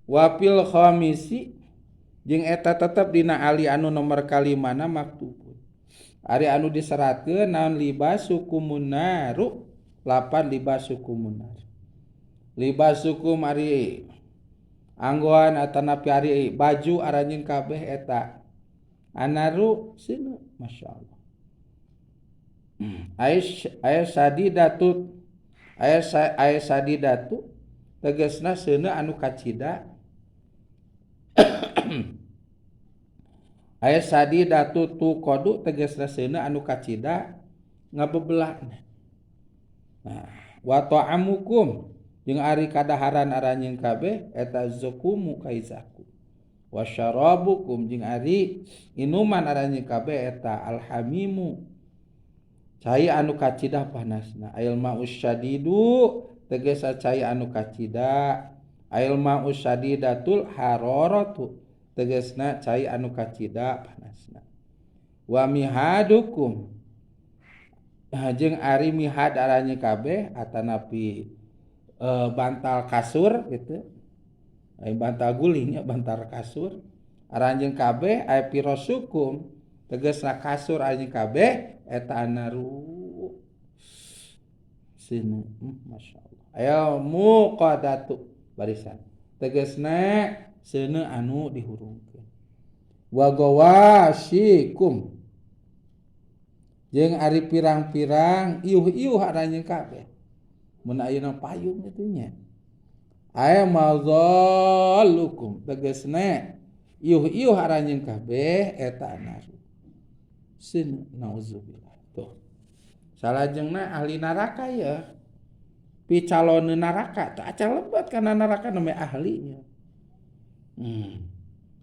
Wa fil khamisi jeung eta tetep dina ali anu nomor kalimana maktubun. Ari anu diseratkeun naon libasukumun naru lapan libasukumun nar. Libasukum ari anggoan atanapi ari baju aranjeun kabeh eta anaru seuneu masyaallah. Aya sadidatut aya sadidatu tegasna seuneu anu kacida. Aya sadidatu tu kodu tegasna seuneu anu kacida ngabebelahna. Nah, wa ta'amukum jeung ari kadaharan aranjeun kabeh eta zakumu kaizaku. Wa syarabukum jeung ari inuman aranjeun kabeh eta alhamimu. Cai anu kacida panasna. Ail ma'us syadidu tegesa cai anu kacida. Ail ma'us syadidatul hararatu tegasna cai anu kacida panasna. Wa mihadukum jeung ari mihad aranjeun kabeh atanapi bantal kasur gitu. Ai bantal gulingnya bantal kasur aranjeun kabeh ai pirosukum tegasna kasur aranjeun kabeh eta anaru seuneu masyaallah. Aya muqadatu barisan tegasna seuneu anu dihurungkeun. Wa gawasyikum jeung ari pirang-pirang iuh-iuh aranjeun kabeh mun ayeuna payung kitu nya. Aya mazallukum tegasna iuh-iuh aranjeun kabeh eta anaru seuneu nauzubillah. Tuh salajengna ahli neraka ya picalon neraka teu acan lebet kana neraka namanya ahlinya.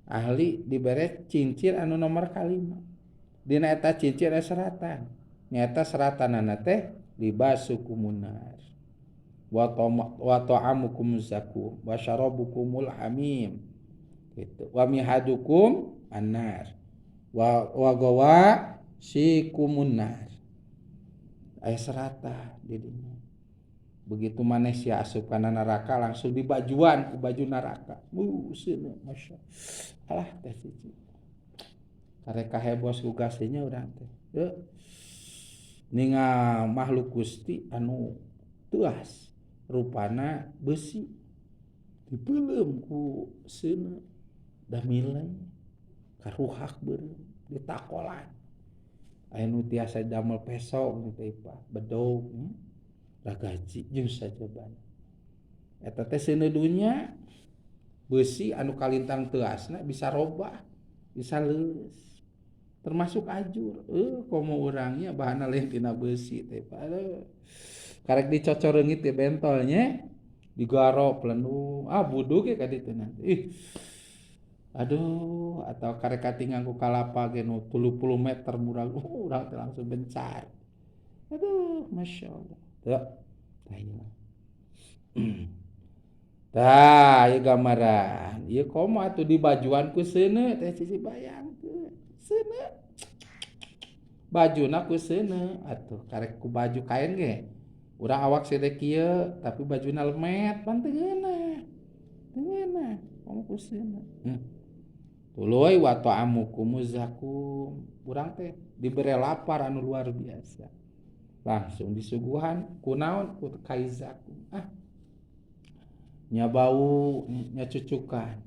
Ahli dibere cincin anu nomor kalima. Dina eta cincin aya seratan. Nyata seratanana teh libasukumun nar wa ta'amukum zakum wa syarabukumul hamim gitu. Wa mihadukum annar wa gawa sikumun nar. Aya serata di dinya. Begitu maneh sia asup kana neraka langsung dibajuan ku baju neraka. Seuneu masya Allah teh cici. Karek kahebos ku gasenya urang teh. Heuh. Ningal makhluk Gusti anu teuas rupana besi dipeuleum ku seuneu da milai karuhak beureum ditakolan. Aya nu tiasa damel peso teh ipah bedog nya. Ragaji jeung sajabana. Eta teh seuneu dunya besi anu kalintang teuasna bisa robah, bisa leuleus. Termasuk ajur. Komo urangnya bahanna lain tina besi teh. Aduh. Karek dicocoreungit teh bentolnya digarop lenung. Ah budug ge ka ditu nanti. Ih. Aduh, atau karek katingang ku kalapa ge nu 30 meter murag. Urang teh langsung bencar. Aduh, masyaallah. Tuh, tah ieu. Tah, ieu gambaran. Ieu komo atuh dibajuan ku seuneu teh cici bayangkeun. Seuneu. Bajuna ku seuneu atuh karek ku baju kain ge. Urang awak sede kieu tapi bajuna lemet pan teu ngeunah. Teu ngeunah, komo ku seuneu. Tuluy wa ta'amukum zakum. Urang teh dibere lapar anu luar biasa. Langsung disuguhan kunaon ku kaizakum. Ah. Nya bau nya cucukan.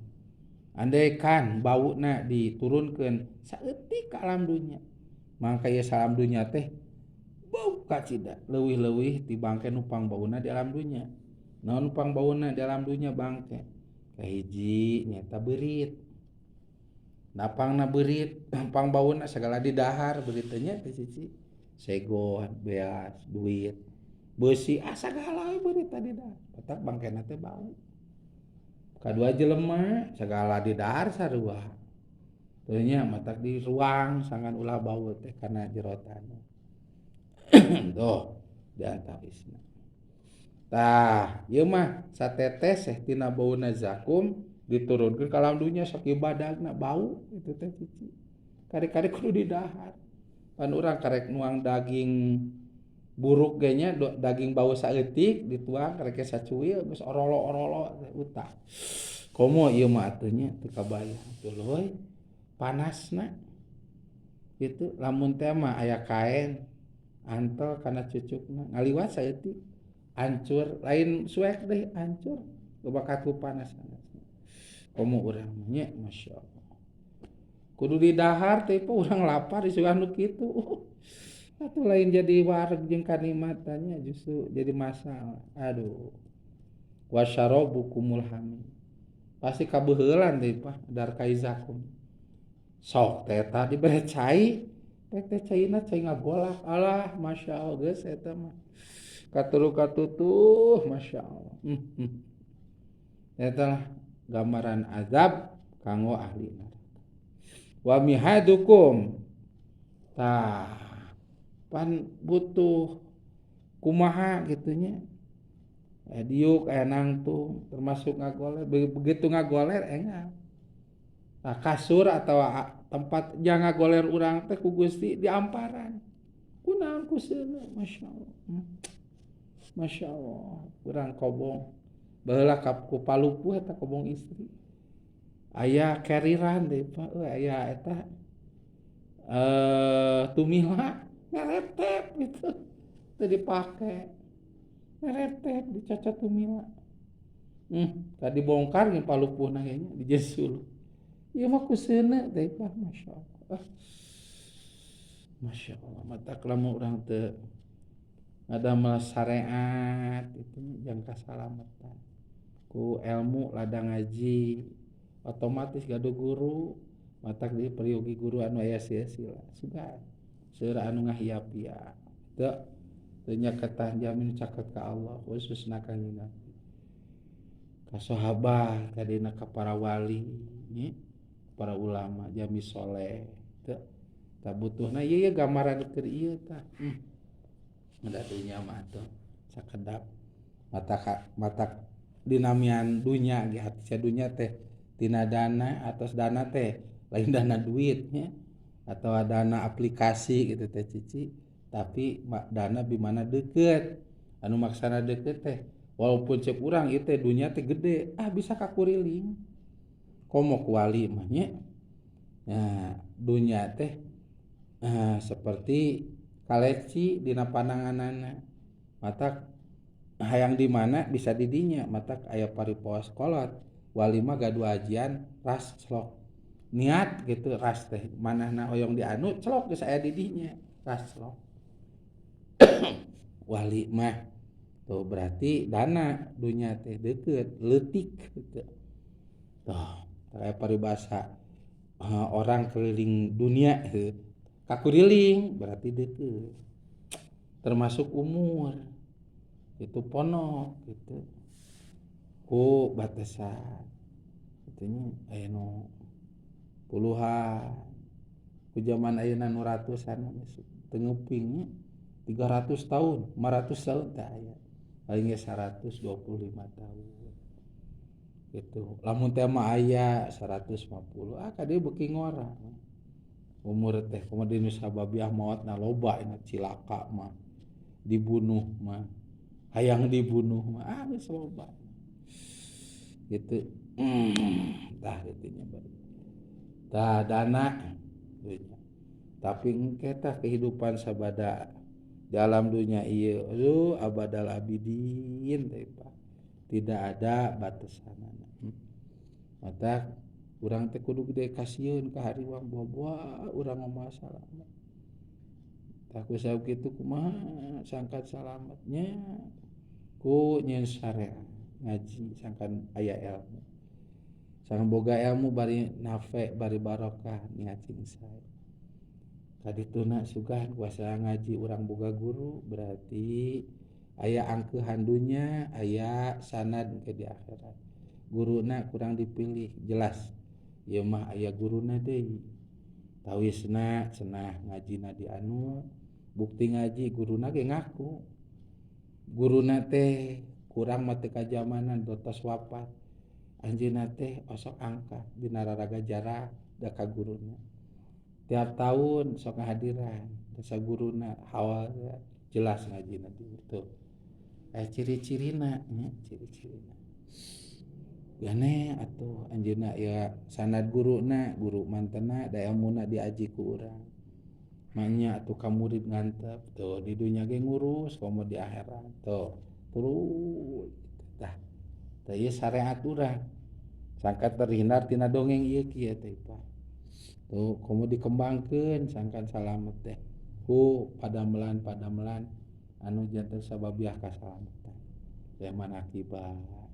Andaikan bauna diturunkeun saeutik ka alam dunya. Mangka ieu salam dunya teh bau kacida leuwih-leuwih ti bangke nu pangbauna di alam dunya. Naon nu pangbauna di alam dunya bangke? Kahiji nyaeta beurit. Napangna beurit, pangbauna sagala didahar beurit teh nya teh cici. Segon, beas, duit, beusi, sagala we beurit tadi dah. Otak bangkena teh bau. Kadua jelema sagala didahar sarua. Teu nya matak di ruang sangan ulah bau teh kana jero taneuh. Tuh diantawisna. Tah, ieu mah satetes teh tina bauna zakum diturunkeun ka alam dunya sakieu badagna bau itu teh cici. Kari-kari kudu didahar. Pan urang karek nuang daging buruk ge nya daging bau saeutik dituang karek sacuil geus orolo-orolo teh utah. Komo ieu mah atuh nya teu kabayang tuluy panasna kitu lamun teh mah aya kaen antel kana cucukna ngaliwat saeutik hancur lain suek deui hancur bakat ku panas. Komo urang nya masyaallah kudu didahar teh urang lapar disuguhan nu kitu. Atuh lain jadi wareg jeung kanikmatannya justru jadi masalah. Aduh wasyarabukumul hamim pasti kabeuheulan teh Pak dar kaizakum sok teh tadi dibere cai teh caina cai ngagolak alah masyaallah geus eta mah katuru katutuh masyaallah. Eta lah gambaran azab kanggo ahli neraka. Wa mihadukum tah pan butuh kumaha kitu nya diuk aya nangtung termasuk ngagoler begitu ngagoler engal. Nah, kasur atau tempat jangan ngagoler urang teh ku Gusti diamparan kunaon ku seuneu masyaallah. Masyaallah urang kobong baheula ku palupuh eta kobong istri aya keriran deui Pak euy aya eta tumila ngeretep gitu teu dipake ngeretep dicocot tumila tadi bongkar jeung palupuhna ge nya dijesul ieu mah ku seuneu teh Pak masyaallah. Masyaallah matak lamun urang teu ngadamel syariat itu jang kasalamatan ku ilmu ladang ngaji otomatis gaduh guru matak di peryogi guru anu aya silsilah sugan seueur anu ngahiap-hiap teu teu nyaketan jamin caket ka Allah khususna ka Nabi ka sahabat kadina ka para wali nya para ulama jami soleh teu tah butuhna ieu gambaran keur ieu tah. Ada dunya mah atuh sakedap mata dinamian dunya ge hati dunya teh tina dana atas dana teh lain dana duit nya atau dana aplikasi gitu teh cici tapi dana bimana deukeut anu maksana deukeut teh walaupun cek urang ieu teh dunya teh gede ah bisa kakuriling komo ku wali mah nya. Nah dunya teh seperti kaleci dina pandanganana matak hayang di mana bisa di dinya matak aya paripaos kolot wali mah gaduh ajian ras celok niat gitu ras teh manahna hoyong dianu celok geus aya di dinya ras celok wali mah tuh berarti dana dunya teh deukeut leutik gitu tuh aya paribasa orang keliling dunia kakuriling berarti deukeut termasuk umur itu ponok gitu ku batasan itunya aya nu puluhan ku zaman ayeuna nu ratusan teu nguping nya 300 tahun 500 tahun teh aya paling ge 125 tahun gitu lamun teh mah aya 150 ah ka dieu beuki ngora umur teh kumaha di nu sababiah maotna loba ina cilaka mah dibunuh mah hayang dibunuh mah ah geus loba gitu. Tah kitu nya tah dana dunya tapi engke tah kehidupan sabada dalam dunia ieu aduh abadal abidin teh Pak tidak ada batasanana. Mata urang teh kudu gede kasieun ka hariwang buah-buah urang mah salamet. Tah ku sabab kitu kumaha sangkan salametnya ku nyeun syariat ngaji sangkan aya ilmu. Sangkan boga ilmu bari nafe bari barokah niat sing sae. Kadituna sugan kuasa ngaji urang boga guru berarti aya angkeuhan dunya aya sanad ke di akhirat. Guruna kurang dipilih jelas ieu mah aya guruna deui tawisna cenah ngajina di anu bukti ngaji guruna ge ngaku guruna teh kurang mah teu kajamanan dotos wafat anjeunna teh osok angkat dina raraga jarak da ka guruna tiap tahun sok ngahadiran dasa guruna hawa jelas ngajina di itu ciri-cirina nya ciri-cirina. Gane atuh anjeunna ya sanad guruna, guru mantena da ilmuna diaji ku urang. Maenya atuh ka murid ngantep tuh, di dunya ge ngurus komo di akhirat tuh turun. Tah, tah ieu syariat urang sangkan terhindar tina dongeng ieu kieu teh. Tuh komo dikembangkeun sangkan salamet teh ku padamelan-padamelan anu janten sababiah kasalamatan teh. Manakiban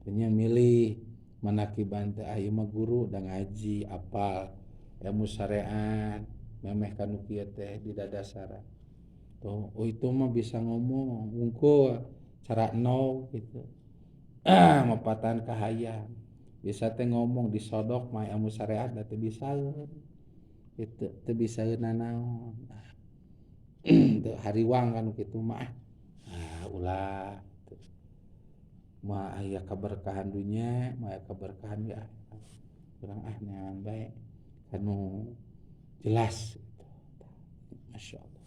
nya milih manakiban teh, ah, ieu mah guru da ngaji, apal ilmu syariat, memeh kanu kieu teh di dadasaran tuh. Oh, itu mah bisa ngomong wungkul cara no gitu, ah, mapatahan kahayang bisa teh ngomong disodok mah ilmu syariat da teu bisaeun gitu, teu bisaeun nanaon. Ah, teu hariwang kan kitu mah. Ah, ulah mah aya kaberkahan dunya, mah aya kaberkahan di akhirat. Urang, ah, neangan bae anu jelas gitu. Masya Allah.